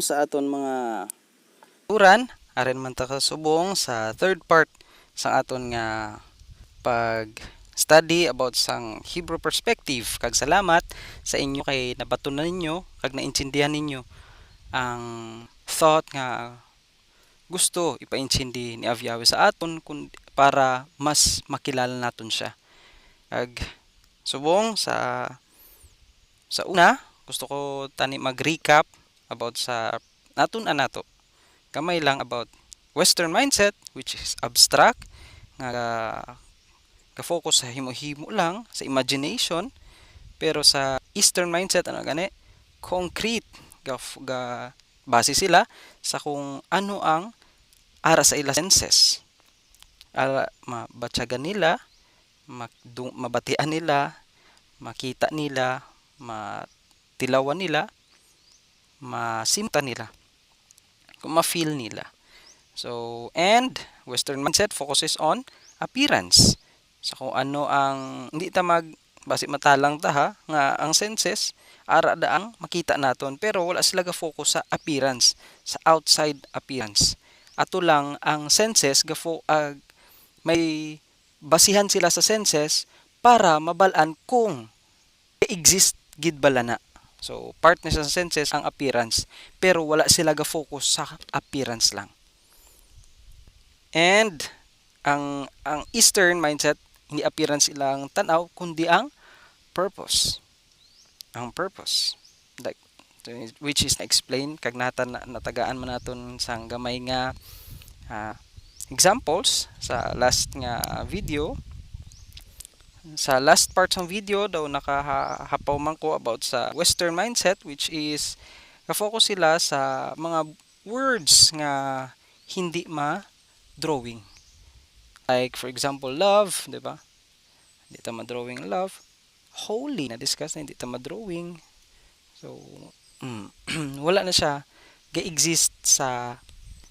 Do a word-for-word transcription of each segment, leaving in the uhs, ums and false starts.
sa aton mga uran, ari man ta kasubong sa third part sa aton nga pag-study about sang Hebrew perspective. Kag salamat sa inyo kay nabatunan ninyo kag naintindihan ninyo ang thought nga gusto ipaintindi ni Aviawi sa aton kun, para mas makilala naton siya. Kag subong sa, sa una, gusto ko tani mag-recap about sa natun-an nato. Gamay lang about Western mindset, which is abstract, nga ga-focus sa himo-himo lang, sa imagination, pero sa Eastern mindset, ano gani, concrete, ga, ga, base sila sa kung ano ang ara sa ila senses. Ara, mabatyagan nila, ma-, du-, mabatian nila, makita nila, matilawan nila, masimtan nila, kung ma-feel nila. So, and Western mindset focuses on appearance. Sa kung ano ang, hindi ta mag, basi matalang ta ha, nga ang senses, ara da ang makita naton, pero wala sila ga-focus sa appearance, sa outside appearance. Ato lang ang senses, gafo-, ag, may basihan sila sa senses para mabal-an kung exist gid bala na. So, part na siya sa senses ang appearance, pero wala sila ga-focus sa appearance lang. And ang, ang Eastern mindset, hindi appearance ilang tan-aw, kundi ang purpose. Ang purpose. Like, which is na-explain, kag nata-, na-, natagaan man naton sang gamay nga, ah, examples sa last nga video. Sa last part sang video daw nakahapaw man ko about sa Western mindset, which is ga-focus sila sa mga words nga hindi ma-drawing. Like, for example, love, di ba? Hindi ta ma-drawing ang love. Holy, na-discuss na, hindi ta ma-drawing. So, mm, wala na siya ga-exist sa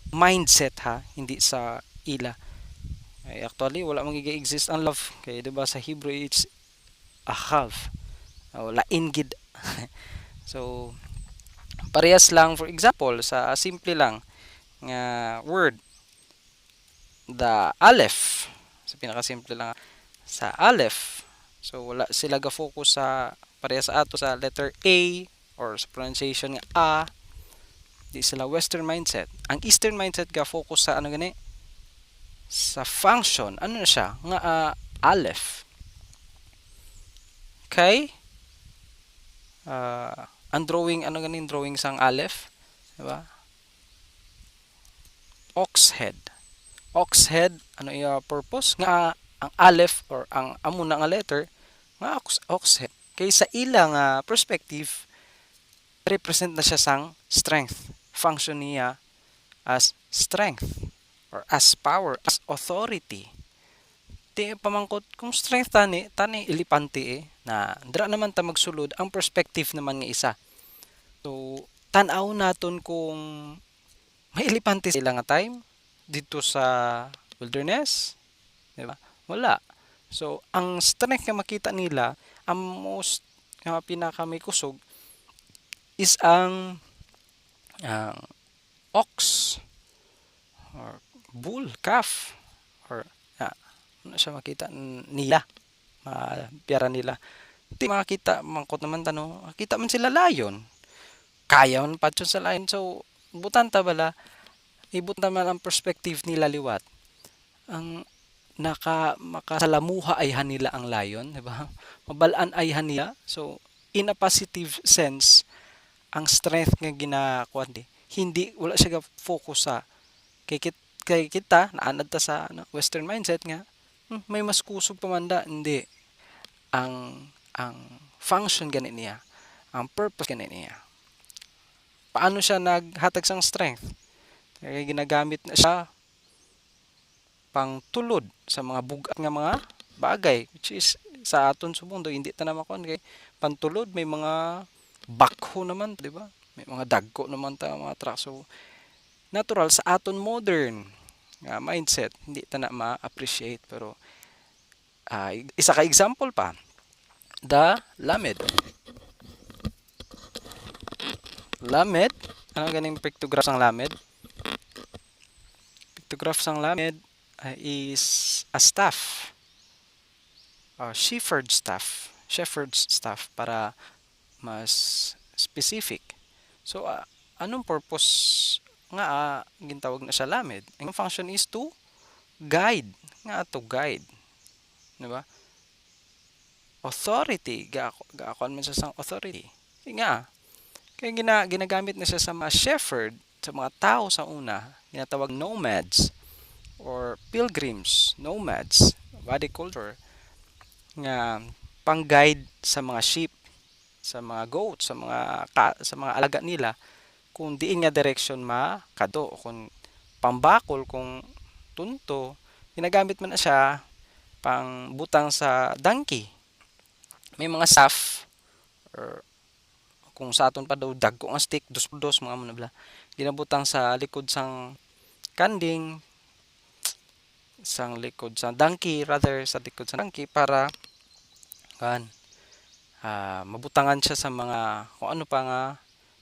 mindset, ha, hindi sa ila. Ay, actually, wala man ga-exist ang love. Kay, di ba, sa Hebrew, it's ahav. O, lain gid. So, parehas lang, for example, sa simple lang nga word, the aleph. Sa pinakasimple lang, sa aleph. So, wala sila ga-focus sa, pareha sa ato sa letter A or sa pronunciation nga A. Di sila Western mindset. Ang Eastern mindset ga-focus sa ano gani? Sa function. Ano na siya? Nga, ah, aleph. Okay? Ah, ang drawing, ano ganing drawing sang aleph? Diba? Ox head. Ox head, ano iya purpose? Nga ang aleph or ang amo na nga letter, nga ox, ox head. Kay sa ila nga perspective, represent na siya sang strength. Function niya as strength or as power, as authority. Ti pamangkot, kung strength tani, tani elepante eh, na dira naman ta magsulod, ang perspective naman nga isa. So, tan-aw naton kung may elepante sa ila nga time dito sa wilderness, di ba? Wala. So, ang strength nga makita nila, ang most nga pinaka may kusog is ang, ang ox or bull, calf, or, ah, ano siya makita n-, nila, mga piyara nila. Ti makakita, mangkot naman ta, no? Makita man sila lion. Kaya man patyon sa lion. So, butan ta bala, ibutang ta man ang perspective nila liwat. Ang naka-, makasalamuha ayhan nila ang lion, di ba? Mabal-an ayhan nila. So, in a positive sense, ang strength nga ginakuan di, hindi, wala siya ga-focus sa, kay kit-, kay kita, naanad ta sa, ano, Western mindset nga, "Hmm, may mas kusog pa man da." Hindi. Ang, ang function gani niya, ang purpose gani niya. Paano siya naghatag sang strength? Kay ginagamit na siya pangtulod sa mga bug-at nga mga bagay, which is sa aton subong daw hindi ta na makuan kay pantulod may mga backhoe naman, di ba? May mga dagko naman ta mga truck. So, natural sa aton modern nga mindset, hindi ta na ma-appreciate. Pero, ah, isa ka example pa, the lamed. Lamed, Ano ganing pictograph sang lamed? Pictograph sang lamed, ah, is a staff. Ah, shepherd staff. Shepherd's staff para mas specific. So, ah, anong purpose nga, ah, gintawag na siya lamed? Ang function is to guide. Nga to guide. Di ba? Authority. Ga-, gaakuan man siya sang authority. Nga, kaya gina-, ginagamit na siya sa mga shepherd, sa mga tao sa una, ginatawag nomads or pilgrims, nomads, body culture, nga pang-guide sa mga sheep, sa mga goats, sa mga ka-, sa mga alaga nila, kung diin nga direksyon makadto, o kung pambakol, kung tunto, ginagamit man na siya pang butang sa donkey. May mga staff, or kung sa aton pa daw, dagko nga stick, dos por dos, mga amo na bala. Ginabutang sa likod sang kanding, sang likod sa donkey, rather, sa likod sa donkey, para, kan, ah, mabutangan siya sa mga, kung ano pa nga,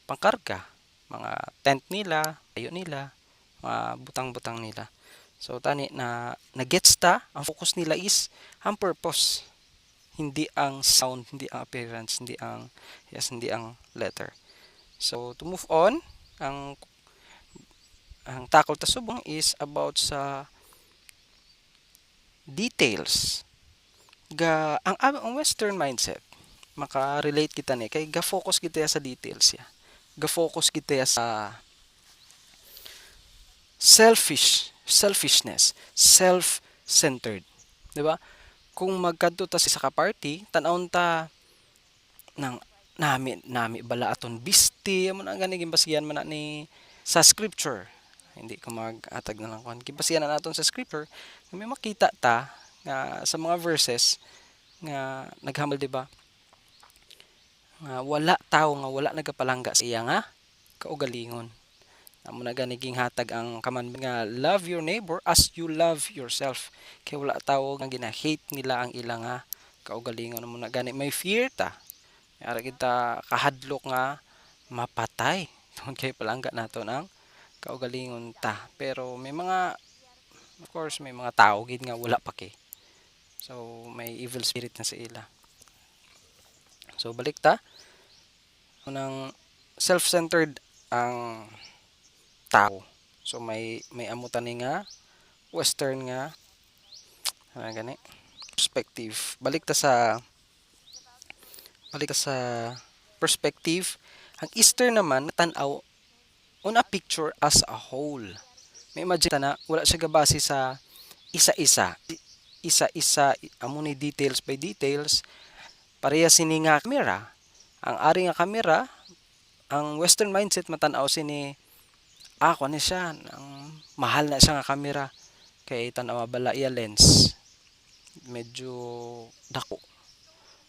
pangkarga, mga tent nila, kayo nila, mga butang-butang nila. So, tani na, na-gets ta, ang focus nila is ang purpose, hindi ang sound, hindi ang appearance, hindi ang, yes, hindi ang letter. So, to move on, ang, ang tackle ta subong is about sa details. Ga, ang, ang Western mindset, maka-relate kita ni, kay ga-focus kita sa details ya. Ga-focus kita sa selfish, selfishness, self-centered. Di ba? Kung magkadto ta sa isa ka party, tan-awon ta nang nami, nami bala aton bisti, amo na gani ginbasihan man na ni sa scripture. Hindi ko maghatag na lang kuan. Ginbasihan na naton sa scripture, nga may makita ta nga sa mga verses nga naghambal, di ba? Nga wala tawo nga wala nagapalangga sa iya nga kaugalingon. Amo na gani ginhatag ang commandment nga, "Love your neighbor as you love yourself." Kay wala tawo nga gina-hate nila ang ila nga kaugalingon. Amo na gani may fear ta. Ara kita kahadlok nga mapatay tungod kay palangga naton ang kaugalingon ta. Pero may mga, of course, may mga tawo gid nga wala paki. So, may evil spirit na sa ila. So, balik ta. Unang self-centered ang tao. So, may, may amo tani nga Western nga, ano gani? Perspective. Balik ta sa, balik ta sa perspective. Ang Eastern naman, tan-aw on a picture as a whole. May imagine ta na, wala siya gabase sa isa-isa. I-, isa-isa, i-, amo ni details by details. Pareha sini nga camera. Ang ari nga camera, ang Western mindset matan-aw sini, "Ah, kuan ni siya, ang mahal na siya nga camera. Kay tan-awa bala iya lens. Medyo dako.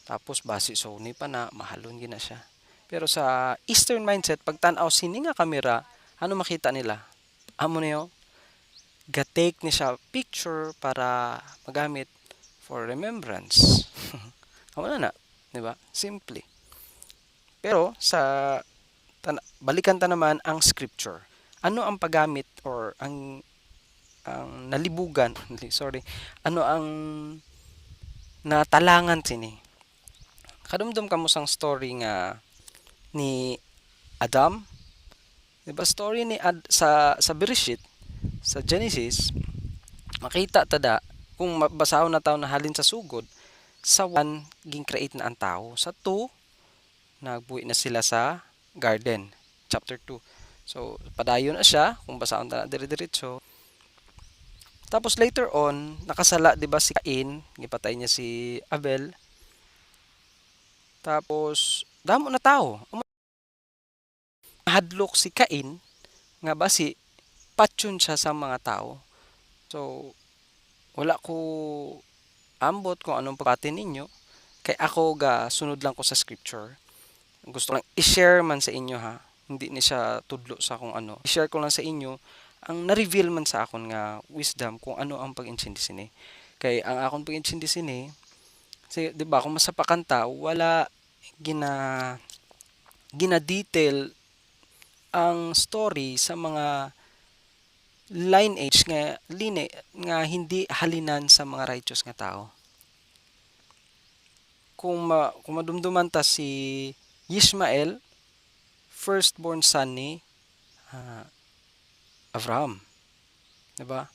Tapos basi Sony pa na, mahalon gina siya." Pero sa Eastern mindset, pagtan-aw sini nga camera, ano makita nila? Amo niyo, ga-take ni siya picture para magamit for remembrance. Amo na na, di ba? Simple. Pero sa tan-, balikan ta naman ang scripture. Ano ang paggamit or ang, ang nalibugan, sorry, ano ang natalangan sini? Kadumdom kamo sang story nga ni Adam? Di ba, story ni Ad-, sa, sa Bereshit, sa Genesis, makita ta da, kung ma-, basahon na tawo na halin sa sugod, sa one, gin-create na ang tawo. Sa two, nagbuhi na sila sa garden. Chapter two. So, padayon na siya, kung basahon ta na dire-diretso. Tapos later on, nakasala, di ba, si Cain, gipatay niya si Abel. Tapos, damo na tawo. Nahadlok si Cain nga basi patyon siya sa mga tawo. So, wala ko ambot kung anong pagpati ninyo, kay ako gasunod lang ko sa scripture. Gusto ko lang i-share man sa inyo, ha. Hindi ni siya tudlo sa kung ano. I-share ko lang sa inyo ang na-reveal man sa akon nga wisdom kung ano ang pag-intindi sini. Kay ang akon pag-intindi sini, si, di ba, kung masapakan ta, wala gina-, gina-detail ang story sa mga lineage nga line nga hindi halinan sa mga righteous nga tao. Kung ma-, kung madumduman ta, si Ishmael, firstborn son ni, ah, Abraham, di ba?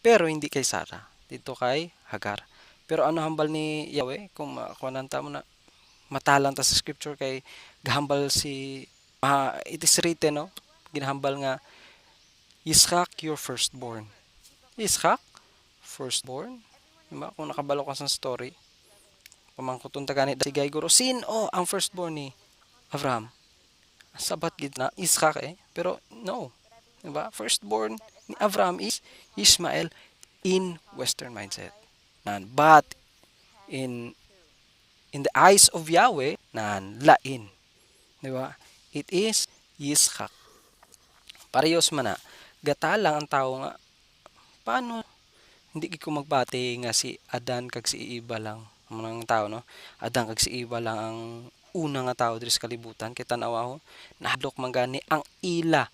Pero hindi kay Sarah, dito kay Hagar. Pero ano hambal ni Yahweh? Kung ma-, kuhanan ta mo na, matalang ta sa scripture, kay gahambal si, ah, it is written, no? Ginahambal nga, "Yitzhak, your firstborn." Yitzhak, firstborn? Di ba? Kung nakabalo ka sa story, pamangkuton ta gani, "Sige, guro, sin-o ang firstborn ni Abraham?" Sabat gid na, "Yitzhak eh." Pero no. Di ba? Firstborn ni Abraham is Ishmael in Western mindset. Nan, but in, in the eyes of Yahweh, nan, lain. Di ba? It is Yitzhak. Parehas man na, gatalang ang tawo nga, paano, hindi gid ko magbati nga si Adan kag si Eva lang, ang mga tawo, no? Adan kag si Eva lang ang una nga tawo diri sa kalibutan, kay tan-awa ho, nahadlok man gani ang ila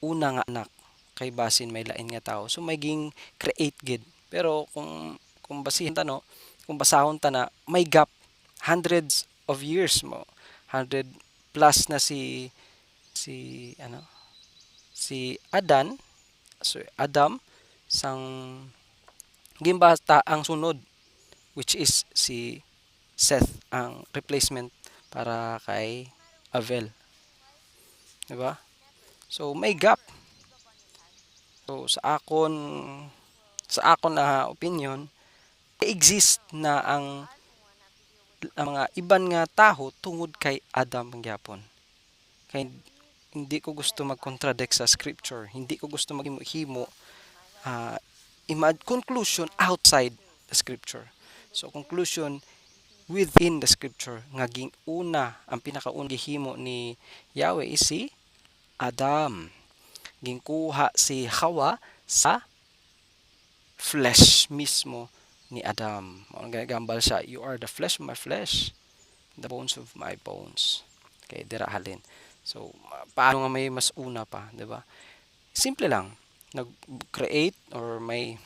una nga anak, kay basin may lain nga tawo. So, may ging-create gid. Pero kung, kung basihan ta, no, kung basahon ta na, may gap, hundreds of years mo, hundred plus na si, si, ano, si Adan, so Adam, sang ginbata ang sunod, which is si Seth, ang replacement para kay Abel. Di ba? So, may gap. So, sa akon, sa akon na opinion, exist na ang, ang mga iban nga tawo tungod kay Adam gyapon. Kay hindi ko gusto mag-contradict sa scripture. Hindi ko gusto maghimo-himo, ah, imag-, conclusion outside the scripture. So, conclusion within the scripture nga ging-una, ang pinakauna gihimo ni Yahweh is si Adam. Ginkuha si Hawa sa flesh mismo ni Adam. Mao nga gambal siya, "You are the flesh of my flesh, the bones of my bones." Okay, dira halin. So, ma-, paano nga may mas una pa, di ba? Simple lang. Nag-create or may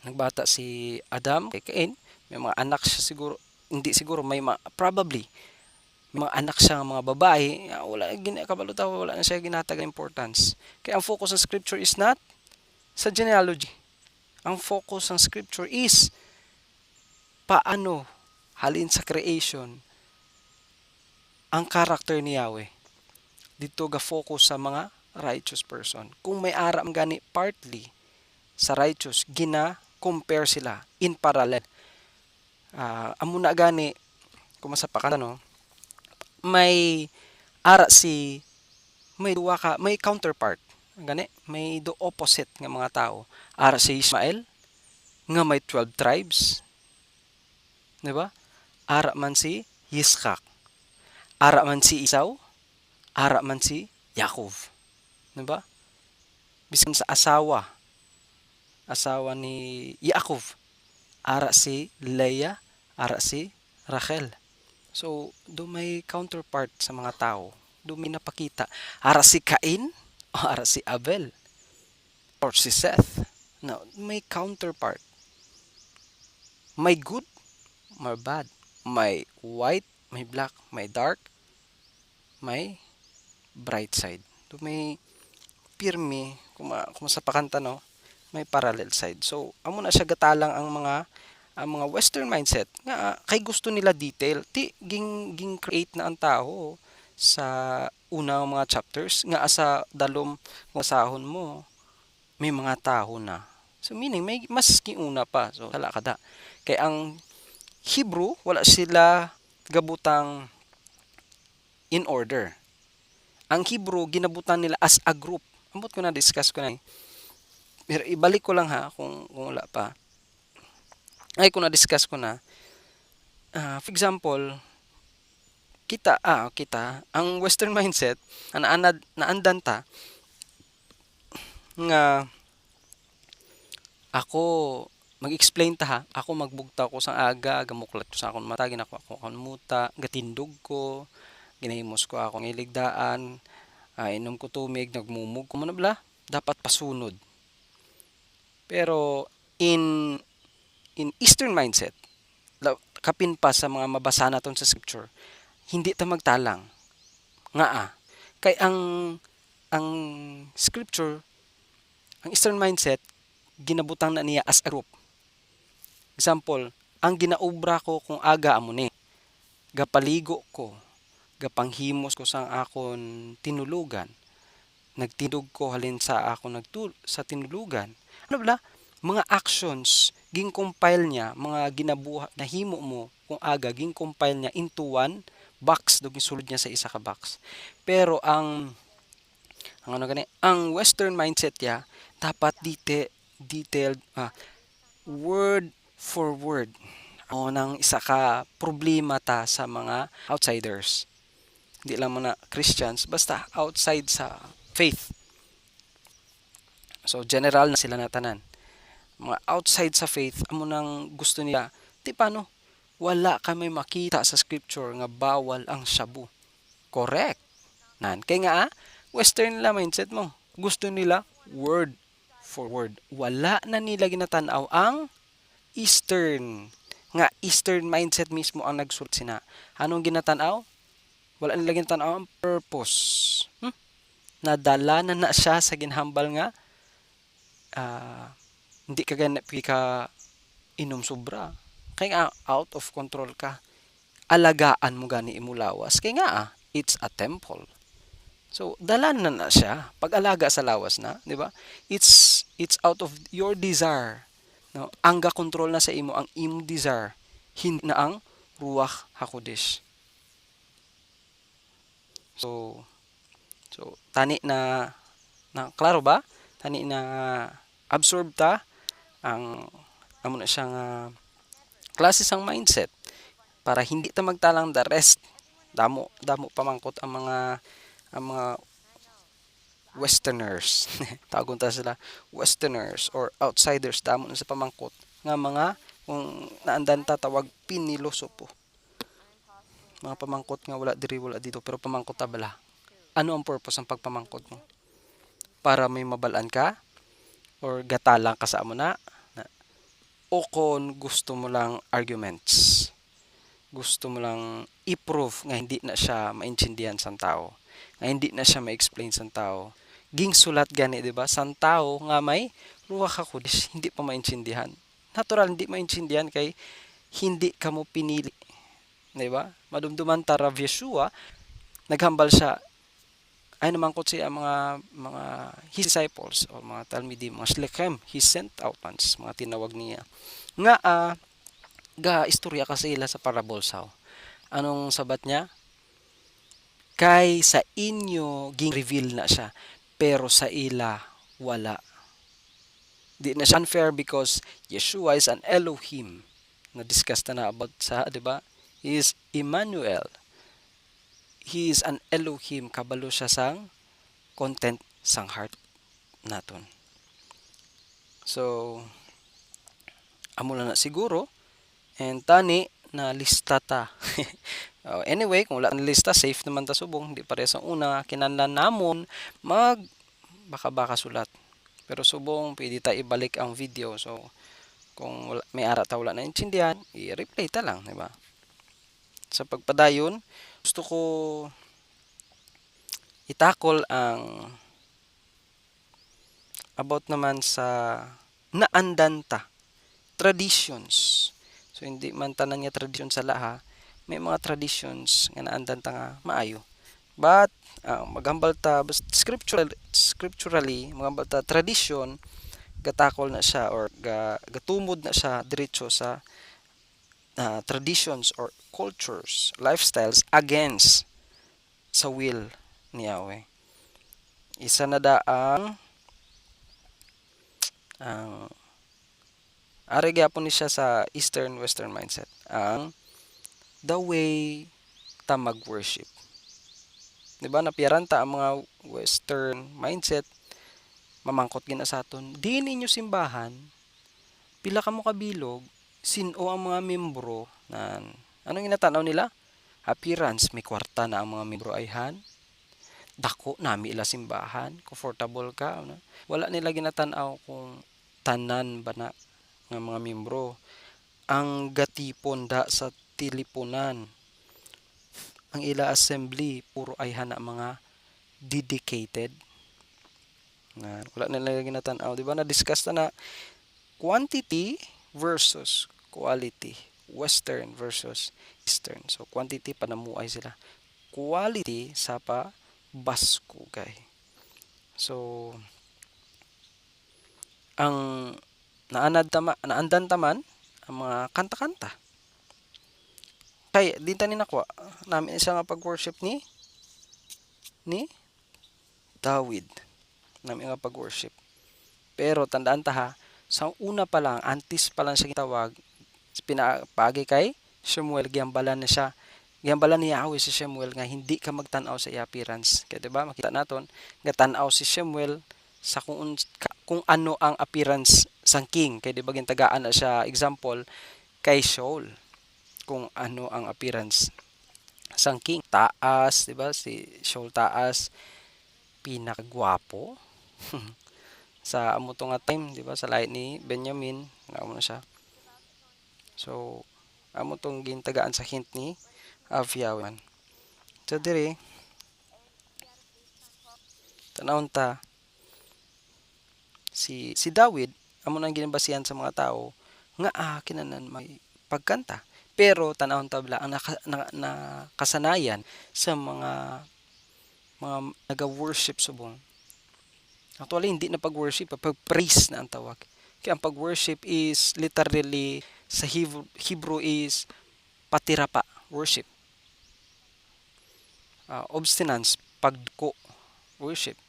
nagbata si Adam kay Cain, may mga anak siya siguro, hindi siguro, may ma-, probably, may mga anak siya nga mga babae, nga wala gina-, kabalo ta, wala na siya ginatag importance. Kaya ang focus ng scripture is not sa genealogy. Ang focus ng scripture is paano halin sa creation ang character ni Yahweh. Dito ga-focus sa mga righteous person. Kung may ara man gani partly sa righteous, gina-compare sila in parallel. Ah, amo na gani, kung masapakan, no, may ara si, may duwa ka, may counterpart. Gani, may do opposite nga mga tawo. Ara si Ishmael, nga may twelve tribes. Di ba? Ara man si Yitzhak. Ara man si Esau. Ara man si Yaakov. Di ba? Bisan sa asawa, asawa ni Yaakov, ara si Leah, ara si Rachel. So, do may counterpart sa mga tawo. Do may napakita. Ara si Cain o ara si Abel. Or si Seth. Now, may counterpart. May good, may bad. May white, may black, may dark, may bright side. Do may pirmi, kung ma-, kung masapakan ta, no, may parallel side. So, amo na siya gatalang ang mga, ang mga Western mindset nga, ah, kay gusto nila detail. Ti, ging, ging-create na ang tawo sa unang mga chapters nga sa dalom nga basahon mo, may mga tawo na. So, meaning, may mas giuna pa. So, hala kada. Kay ang Hebrew, wala sila gabutang in order. Ang Hebrew, ginabutan nila as a group. Ambot ko na, discuss ko na eh. Pero ibalik ko lang ha, kung, kung wala pa. Ay, kung na-discuss ko na. Ah, for example, kita, ah, kita, ang Western mindset, ang naanad-, naandan ta, nga ako, mag-explain ta ha, ako magbugtaw ko sang aga, gamuklat ko sa akon mata, ginakuha ko akon muta, gatindog ko, ginahimos ko akong iligdaan, ah, inom ko tubig, nagmumog ko, muna bala, dapat pasunod. Pero in, in Eastern mindset, la-, kapin pa sa mga mabasa naton sa scripture, hindi ta magtalang. Ngaa? Kay ang, ang scripture, ang Eastern mindset, ginabutang na niya as a group. Example, ang ginaobra ko kung aga amo ni, gapaligo ko, gapanghimos ko sang akon tinulugan, nagtindog ko halin sa akon nagtul-, sa tinulugan. Ano bala? Mga actions, gin-compile niya, mga ginabuha-, nahimo mo kung aga, gin-compile niya into one box, daw ginsulod niya sa isa ka box. Pero ang, ang ano gani, ang Western mindset niya, dapat dite-, detailed, ah, word for word. Amo nang isa ka problema ta sa mga outsiders. Hindi lang muna Christians, basta outside sa faith. So, general na sila na tanan. Mga outside sa faith, amo nang gusto nila. Ti paano? Wala ka may makita sa scripture nga bawal ang shabu. Correct. Nan, kay nga, ah, Western nila mindset mo. Gusto nila word for word. Wala na nila ginatan-aw ang Eastern. Nga Eastern mindset mismo ang nagsulat sina. Anong ginatan-aw? Wala nila ginatan-aw ang purpose. Hmm? Nadala na na siya sa ginhambal nga, ah, hindi ka gani pwede ka inom sobra. Kay nga out of control ka. Alagaan mo gani imo lawas. Kay nga, ah, it's a temple. So, dala na na siya. Pag-alaga sa lawas na, di ba? It's, it's out of your desire. No? Ang ga-control na sa imo ang imo desire, hindi na ang Ruach HaKodesh. So, so tani na, na klaro ba? Tani na absorb ta ang amo na siya nga klase sang mindset para hindi ta magtalang the rest. Damo, damo pamangkot ang mga, ang mga westerners. Tawagon ta sila westerners or outsiders. Damo na sa pamangkot nga mga, kung naandan ta, tawag pinilosopo. Mga pamangkot nga wala diri, wala dito, pero pamangkot ta bala. Ano ang purpose ng pagpamangkot mo? Para may mabalaan ka? Or gatalang ka sa amo na? Na, o kon gusto mo lang arguments? Gusto mo lang i-prove nga hindi na siya maintindihan sang tao, nga hindi na siya ma-explain sang tao? Ginsulat gani, di ba, sang tao nga may Ruach HaKodesh, hindi pa maintindihan. Natural, hindi maintindihan kay hindi kamo pinili. Di ba? Madumduman ta, Rav Yeshua, naghambal siya, ay namangkot siya ang mga, mga his disciples o mga talmidim, mga shlichim, his sent out ones, mga tinawag niya. Nga, ah, ga-istorya ka sa ila sa parable saw. Anong sabat niya? Kay sa inyo, ging-reveal na siya, pero sa ila, wala. Di na siya unfair because Yeshua is an Elohim. Na-discuss na na about sa, di ba? He is Emmanuel. He is an Elohim. Kabalo siya sang content sang heart naton. So, amo lang na siguro. And tani, na lista ta. Oh, anyway, kung wala na lista, safe naman ta subong. Di pareha sa una, kinahanglan namon mag baka-baka sulat. Pero subong, pwede ta ibalik ang video. So, kung wala, may ara ta wala naintindihan, i-replay ta lang, di ba? Sa pagpadayon, gusto ko itakol ang about naman sa naandan ta, traditions. So, hindi man tanan nga tradisyon sa laha, may mga traditions nga naandan ta nga maayo. But, ah, maghambal ta, bas-, scriptural, scripturally, maghambal ta, tradition, gatakol na siya or ga-, gatumod na siya diretso sa, ah, traditions or cultures, lifestyles against sa will ni Yahweh. Isa na da ang, ang, ari gyapon ni siya sa Eastern, Western mindset. Ang the way ta mag-worship. Di ba, napiyaran ta ang mga Western mindset, mamangkot gina sa aton, "Diin inyo simbahan? Pila kamo ka bilog? Sin-o ang mga miyembro?" Nan, anong ginatanaw nila? Appearance, may kwarta na ang mga miyembro ayhan. dako nami ila simbahan, comfortable ka, ano? Wala nila ginatan-aw kung tanan ba na nga mga miyembro ang gatipon da sa tilipunan. Ang ila assembly, puro ay hana mga dedicated. Na, wala na nila ginatan-aw, di ba? Na-discuss na na quantity versus quality. Western versus Eastern. So, quantity, panamuay sila. Quality sa pa baskugay. So, ang naanad tama, naandan taman ang mga kanta-kanta. Kay, di ta ni nakuha. Nami siya nga pag-worship ni, ni David. Nami nga pag-worship. Pero tandaan ta ha, sa una pa lang, antes pa lang siya gitawag, pinaagi kay Shemuel, gihambalan na siya. Gihambalan ni Yahweh si Shemuel nga hindi ka magtan-aw sa iya appearance. Kay, di ba, makita naton, gatan-aw si Shemuel sa kung, uns- ka- kung ano ang appearance sang king. Kay, di ba, gintagaan na siya example kay Shaul, kung ano ang appearance sang king. Taas, di ba, si Shaul taas, pinakagwapo sa amo to nga time, di ba, sa lahi ni Benjamin, nga amo na siya. So, amo tong gintagaan sa hint ni Aviawan. So, diri, tanawon ta, si, si David, amo nang ginabasihan sa mga tawo nga, ah, kinanan may pagkanta. Pero tanawon ta bala ang naka, na, nakasanayan sa mga, mga naga-worship subong. Actually, hindi na pag-worship, pag-praise na ang tawag. Kaya ang pag-worship is literally, sa Hebrew, Hebrew is patirapa, worship. Ah, obstinance, pagduko, worship.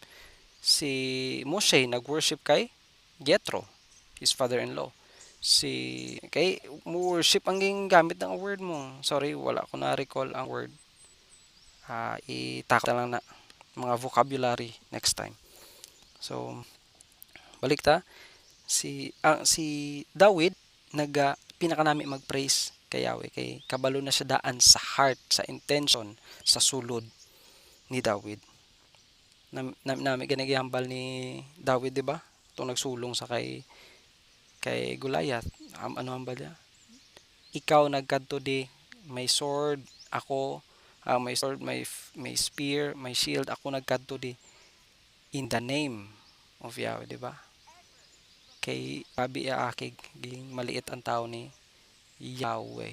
Si Moshe nag-worship kay Jethro, his father-in-law. Si, kay, mo-worship ang gin-, gamit ng word mo. Sorry, wala ko na-recall ang word. Ah, itakap na lang na mga vocabulary next time. So, balik ta, si, ang, si David naga, pinakanami mag-praise kay Yahweh, kay kabalo na siya daan sa heart, sa intention, sa sulod ni David. Nam-, nam-, nami gani gihambal ni David, di ba? Itong nagsulong sa kay, kay Goliath. Am-, ano hambal niya? "Ikaw nagkadto di, may sword, ako, ah, may sword, may f-, may spear, may shield, ako nagkadto di in the name of Yahweh," di ba? Kay grabe iya akig, ging maliit ang tawo ni Yahweh.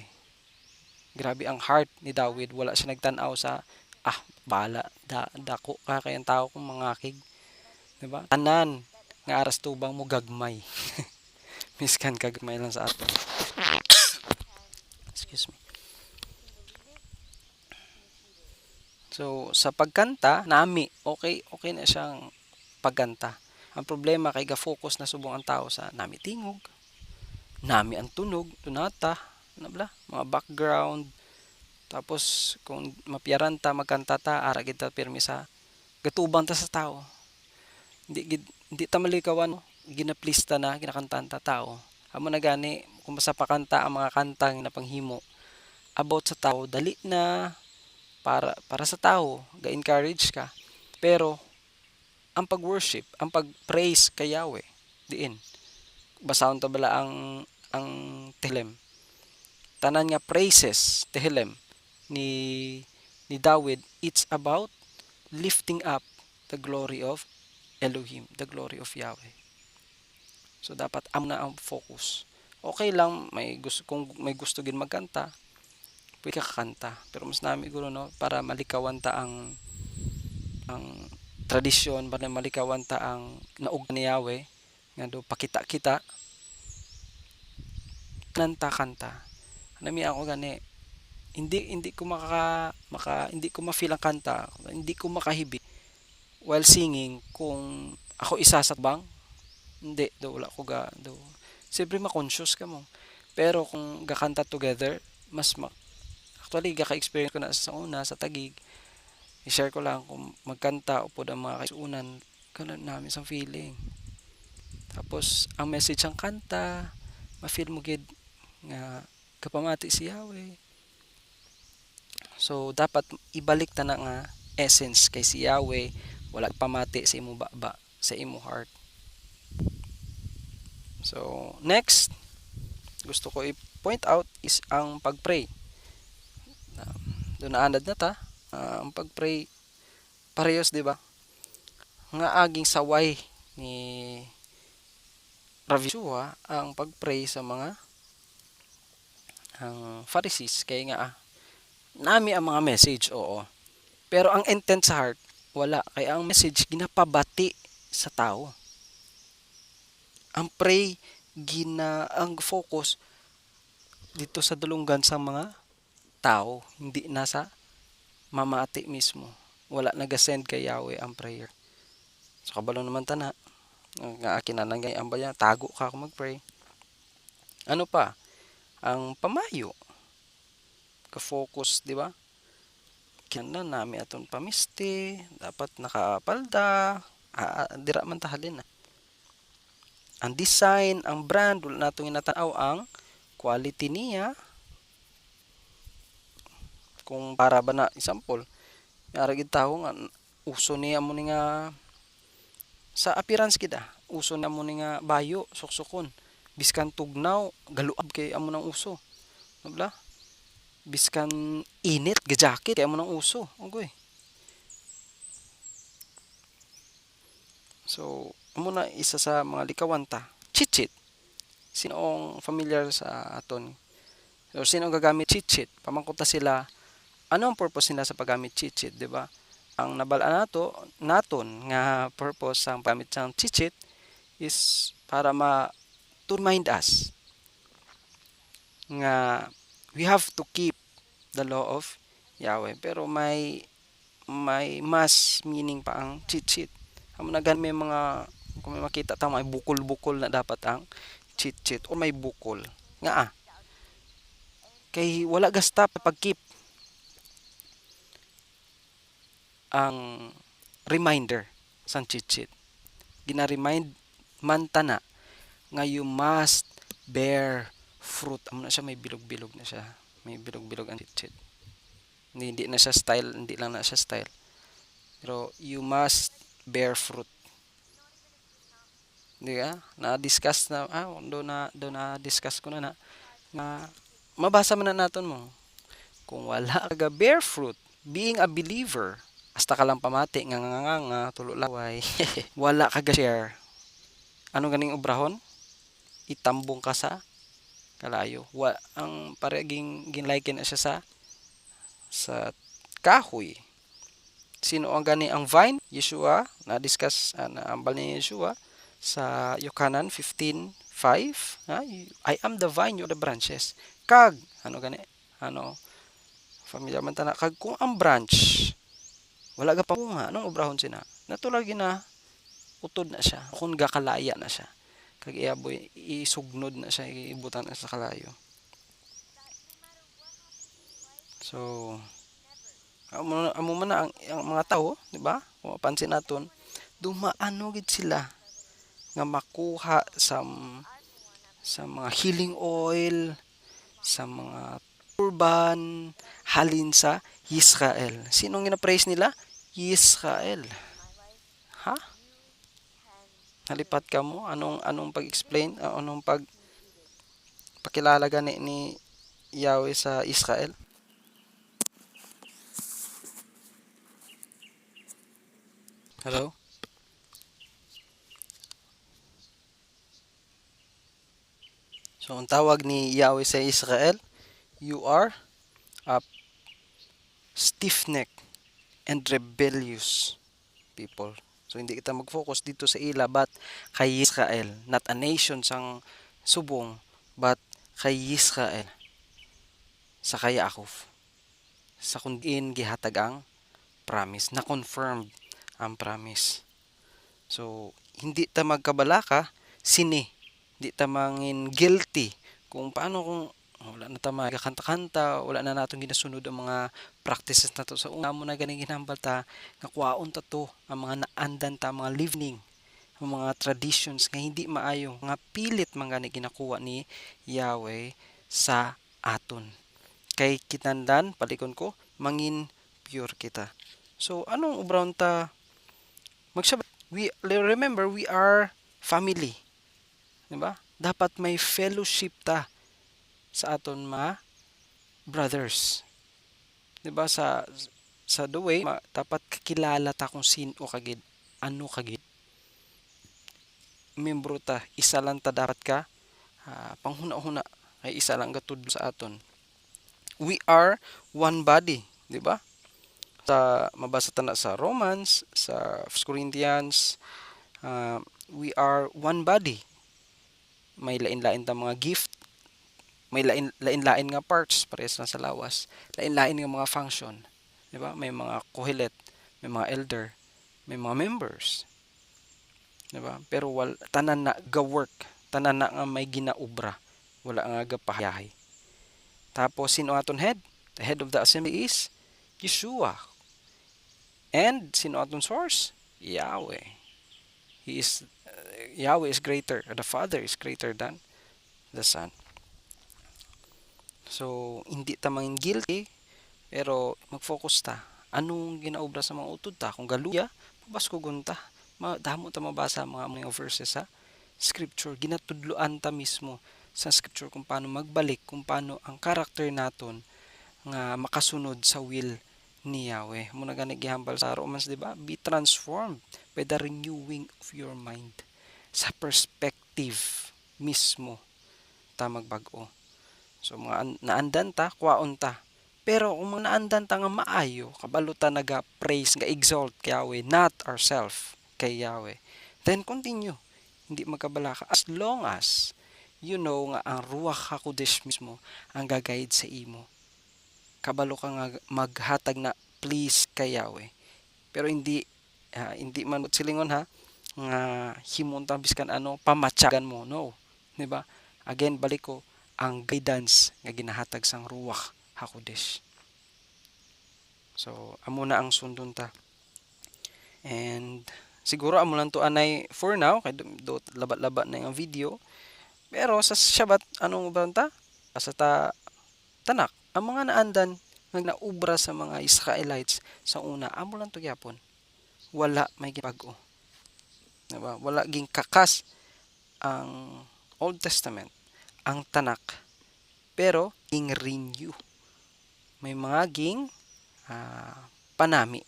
Grabe ang heart ni David, wala siya nagtan-aw sa, "Ah, bala, da, dako ka kay ang tawo kung mangakig." Di ba? Tanan nga aras tubang mo gagmay. Miskan ka gagmay lang sa ato. Excuse me. So, sa pagkanta, nami, okay, okay na siyang pagkanta. Ang problema kay ga-focus na subong ang tao sa nami tingog, nami ang tunog, tunata, ano bala, mga background. Tapos, kung mapiyaran ta, magkanta ta, ara gid ta pirmi sa gatubang ta sa tao. Hindi gid, hindi ta malikawan, ginaplista na, ginakantahan ta tao. Amo na gani, kung basta pakanta ang mga kanta nga napanghimo about sa tao, dali na para, para sa tao, ga-encourage ka. Pero, ang pag-worship, ang pag-praise kay Yahweh, diin. Basahon ta bala ang, ang Tehillim. Tanan nga praises, Tehillim, ni, ni David, it's about lifting up the glory of Elohim, the glory of Yahweh. So, dapat amo na ang focus. Okay lang, may gusto, kung may gusto gid magkanta, pwede ka kakanta. Pero mas nami guro, no, para malikawan ta ang, ang tradisyon, para malikawan ta ang naog ni Yahweh, nga do pakita-kita, tanan ta kanta. Nami ako gani, hindi, hindi ko maka, maka, hindi ko ma-feel ang kanta, hindi ko makahibi while singing kung ako isa sa bang, hindi, do, wala ko ga, do. Siyempre, ma-conscious ka mo. Pero kung gakanta together, mas ma-, actually, gaka-experience ko na sa una, sa Taguig. I-share ko lang kung magkanta upod ang mga kaisunan, kana nami sang feeling. Tapos, ang message sang kanta, ma-feel mo gid nga kapamati si Yahweh. So, dapat ibalik ta na nga essence, kay si Yahweh wala pamati sa imo baba, sa imo heart. So, next, gusto ko i-point out is ang pag-pray. Um, doon naanad na ta, ah, ang pag-pray, parehas, di ba? Nga aging saway ni Rav Yeshua ang pag-pray sa mga, ang Pharisees, kay nga, ah, nami ang mga message, oo. Pero ang intent sa heart, wala. Kay ang message, ginapabati sa tao. Ang pray, gina-, ang focus dito sa dulunggan sa mga tao, hindi na sa mamati mismo. Wala nagasend kay Yahweh ang prayer. So, kabalo naman ta na, nga akin na lang ang baya, tago ka kung mag-pray. Ano pa? Ang pamayo. Ka-focus, di ba? Kinahanglan nami aton pamisti, dapat nakapalda, ah, ah, dira man ta halin na. Ang design, ang brand, wala nato ginatan-aw ang quality niya. Kung para ba na, example, may ara gid tawo nga uso ni amo ni nga sa appearance gid, ah. Uso ni amo ni nga bayo, suksukon. Biskan tugnaw, galuab kay amo nang uso. Nabla? Biskan init, gajakit kay amo nang uso. Ugoy. So, amo na isa sa mga likawan ta. Tzitzit. Sino ang familiar sa aton? So, sino ang gagamit tzitzit? Pamangkot ta sila, ano ang purpose nila sa paggamit tzitzit, di ba? Ang nabal-an nato, naton nga purpose sang paggamit sang tzitzit is para ma-, to remind us nga we have to keep the law of Yahweh. Pero may, may mas meaning pa ang tzitzit. Amo na gani may mga, kung may makita ta, may bukol-bukol na dapat ang tzitzit o may bukol. Nga, ah, kay wala gasta pag-keep ang reminder sang tzitzit. Gina-remind man ta na nga you must bear fruit. Amo na siya, may bilog-bilog na siya. May bilog-bilog ang tzitzit. Hindi, hindi na siya style, hindi lang na siya style. Pero you must bear fruit. Di ba? Na-discuss na, ah, do na, do na-discuss ko na na, na mabasa man na naton mo. Kung wala ka ga-bear fruit, being a believer, hasta ka lang pamati nga, nga, nga, nga, tulo laway, wala ka ga-share. Ano ganing obrahon? Itambong ka sa kalayo. Wa, ang pare ging, ginliken na siya sa, sa kahoy. Sino ang gani ang vine? Yeshua, na-discuss, ah, naambal ni Yeshua sa Yohanan fifteen five, ha? "I am the vine, you are the branches." Kag, ano gani? Ano, familiar man ta na. Kag kung ang branch, wala ga pamunga, anong obrahon sina? Natural gina utod na siya, kung gakalaya na siya. Kag iya boy, isugnod na siya, ibutang na sa kalayo. So, amo, amo man na ang, ang mga tawo, di ba? Kung mapansin naton, dumaano gid sila nga makuha sa, sa mga healing oil, sa mga turban, halin sa Israel. Sino ang gina-praise nila? Israel. Ha? Nalipat ka mo? Anong, anong pag-explain? Ah, anong pag-, pakilala gani ni Yahweh sa Israel? Hello? So, ang tawag ni Yahweh sa Israel, "You are a stiff-necked and rebellious people." So, hindi kita mag-focus dito sa ila, but kay Israel, not a nation sang subong, but kay Israel, sa kay Yaakov, sa kung diin gihatag ang promise, na-confirmed ang promise. So, hindi ta magkabalaka sini, hindi ta mangin guilty kung paano kung wala na ta magakanta-kanta, wala na naton ginasunod ang mga practices nato sa una. Amo na gani ginhambal ta nga kuhaon ta to, ang mga naandan ta, mga leavening, ang mga traditions nga hindi maayo, nga pilit man gani ginakuha ni Yahweh sa aton. Kay kinahanglan, palikon ko, mangin pure kita. So, anong ubrahon ta? Magshabat, we, remember, we are family. Di ba? Dapat may fellowship ta sa aton mga brothers. Di ba? Sa, sa the way, ma-, dapat kakilala ta kung sino ka gid, ano ka gid. Miyembro ta, isa lang ta dapat ka, ah, panghuna-huna, kay isa lang gatudlo sa aton. We are one body, di ba? Sa, mabasa ta na sa Romans, sa First Corinthians, ah, we are one body. May lain-lain ta mga gift, may lain, lain-lain nga parts, parehas lang sa lawas, lain-lain nga mga function, di ba? May mga kohelet, may mga elder, may mga members, di ba? Pero wal-, tanan na ga-work, tanan na nga may ginaobra, wala nga gapahayahay. Tapos, sino aton head? The head of the assembly is Yeshua. And sino aton source? Yahweh. He is, uh, Yahweh is greater, the Father is greater than the Son. So, hindi ta mangin guilty, pero mag-focus ta. Anong ginaobra sa mga utod ta? Kung galuya, mabaskugon ta. Ma-, damo ta mabasa ang mga, mga verses sa scripture. Ginatudloan ta mismo sa scripture kung paano magbalik, kung paano ang character naton nga makasunod sa will ni Yahweh. Amo na gani gihambal sa Romans, di ba? Be transformed by the renewing of your mind. Sa perspective mismo ta magbag-o. So, mga an-, naandan ta, kwaon ta. Pero kung mga naandan ta nga maayo, kabalo ta naga-praise, ga-exalt kay Yahweh, not ourself, kay Yahweh, then continue. Hindi magkabalaka. As long as you know nga ang Ruach HaKodesh mismo ang ga-guide sa imo. Kabalo ka nga maghatag na please kay Yahweh. Pero hindi, ah, hindi man silingon ha, nga himuon ta biskan ano, pamatyagan mo. No. Di ba? Again, balik ko, ang guidance nga ginahatag sang Ruach HaKodesh. So, amo na ang sundon ta. And siguro amo lang to anay for now, kay du-, du-, laba-laba na yung video. Pero sa Shabbat, anong uban ta? Asa ta, Tanakh, ang mga naandan nga naobra sa mga Israelites sa una, amo lang to gyapon. Wala may ginbag-o. Diba? Wala gingkakas ang Old Testament, ang Tanakh, pero ging-renew. May mga ging, ah, panami.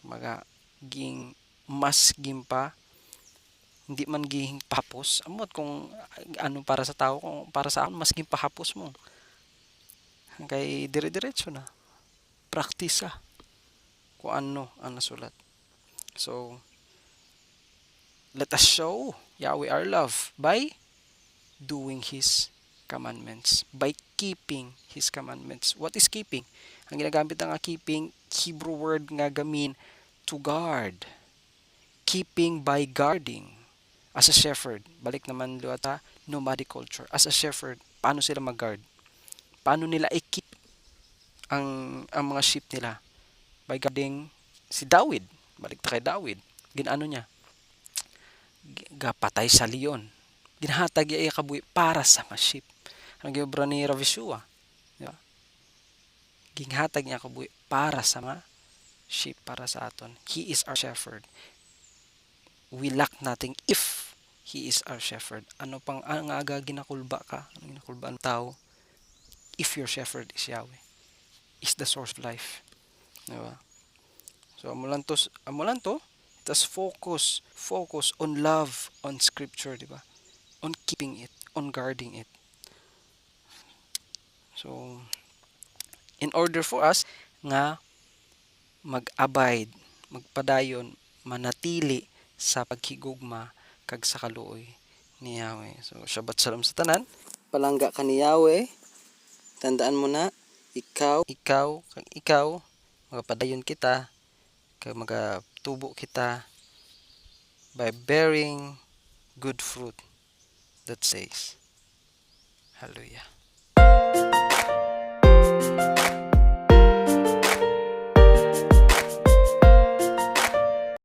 Mga ging, mas gimpa, hindi man gihing pahapos. Amot kung ano para sa tao, kung para sa akon, mas gimpahapos mo. Kay dire-diretso na. Praktisa kung ano ang nasulat. So, let us show Yahweh our love by doing His commandments, by keeping His commandments. What is keeping? Ang ginagamit nga keeping, Hebrew word nga gamin, to guard. Keeping by guarding. As a shepherd, balik naman liwat sa nomadic culture. As a shepherd, paano sila mag-guard? Paano nila i-keep ang, ang mga sheep nila? By guarding si David. Balik ta kay David. Gin-ano niya? G-, gapatay sa leon. Ginhatag iya iya kabuhi para sa mga sheep. Ang giobra ni Rav Yeshua, di ba? Ginhatag niya kabuhi para sa mga sheep, para sa aton. He is our shepherd. We lack nothing if He is our shepherd. Ano pang, ang aga ginakulba ka? Ano ginakulba ang tao? If your shepherd is Yahweh, is the source of life. Di ba? So, amo lang to, amo lang to. Let us focus, focus on love, on scripture, di ba? On keeping it, on guarding it. So, in order for us nga mag-abide, magpadayon, manatili sa paghigugma kag sa kaluoy ni Yahweh. So, Shabbat Shalom sa tanan. Palangga ka ni Yahweh. Tandaan mo na, ikaw, ikaw, kag ikaw, magapadayon kita, kag magatubo kita by bearing good fruit that says, Hallelujah.